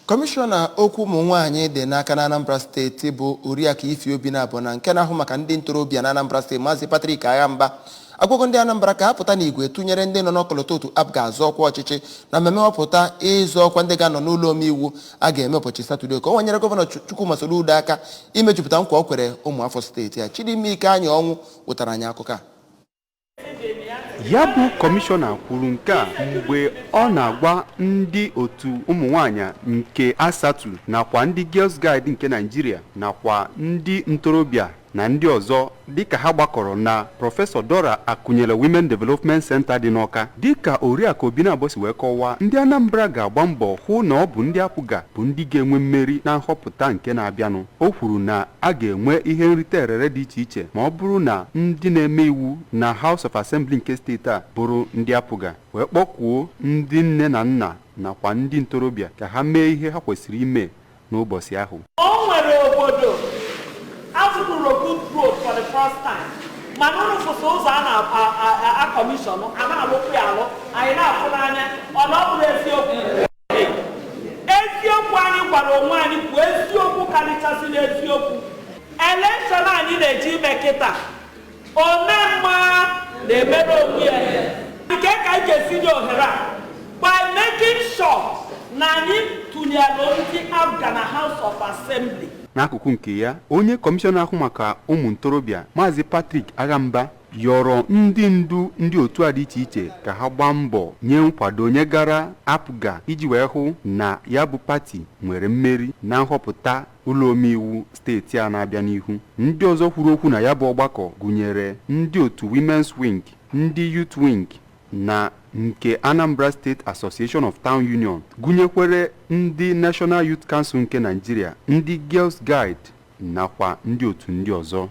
Kọmishọna okwu ụmụ nwaanyị dị n'aka na Anambra Steeti, bụ Oriakụ Ify Obinabo, na nke na-ahụ maka ndị ntorobịa na Anambra Steeti, Maazị Patrick Aghamba, agwago ndị Anambra ka ha pụta n'igwe tụnyere ndị nọ n'ọkọlọtọ otu APGA azọ ọkwa ọchịchị na mmemme nhọpụta ịzọ ọkwa ndị ga-anọ n'ụlọ omeiwu a ga-eme ụbọchị Satọde, ka o nwenyere Gọvanọ Chukwuma Soludo aka imejupụta nkwa o kwere ụmụafọ steeti a. Chidimma Ike Anya Ọnwụ wetara anyị akụkọ a. Ya bụ kọmishọna kwuru nke a mgbe ọ na-agwa ndị otu ụmụ nwanyị nke ASATU nakwa ndị Girls Guide nke Nigeria nakwa ndị ntorobịa na ndị ọzọ, dịka ha gbakọrọ na Prọfesọ Dora Akunyili Women Development Center dị n'Ọka. Dịka Oriakụ Obinabo si wee kọwaa, ndị Anambra ga-agba mbọ hụ na ọ bụ ndị APGA bụ ndị ga-enwe mmeri na nhọpụta nke na-abịanụ. O kwuru na a ga-enwe ihe nrite erere dị iche iche ma ọ bụrụ na ndị na-eme iwu na House of Assembly nke steeti a bụrụ ndị APGA, wee kpọkuo ndị nne na nna nakwa ndị ntorobịa ka ha mee ihe ha kwesịrị ime n'ụbọchị ahụ. O nwere obodo afụrụ good road for the first time, mana unu fụsị ụzọ a na-a commission, a na-alụkwu ya alụ, anyị na-afụ n'anya. Ọ na ọ bụrụ eziokwu, eziokwu anyị gwara onwe anyị bụ eziokwu karịchasịrị eziokwu. Election anyị na-eji ime kịta, omemma na-emere onwe ya nke ka anyị ga-esi nye ohere a by making sure na anyị tụnyere ndị APGA na House of Assembly. N'akụkụ nke ya, onye kọmishọna ahụ maka ụmụ ntorobịa, Maazị Patrick Aghamba, yọrọ ndị ndu ndị otu a dị iche iche ka ha gbaa mbọ nye nkwado nyegara APGA iji wee hụ na ya bụ pati nwere mmeri na nhọpụta ụlọ omeiwu steeti a na-abịa n'ihu. Ndị ọzọ kwuru okwu na ya bụ ọgbakọ gụnyere ndị otu Women's Wing, ndị Youth Wing na nke Anambra State Association of Town Union, gụnyekwere ndị National Youth Council nke Nigeria, ndị Girls Guide nakwa ndị otu ndị ọzọ.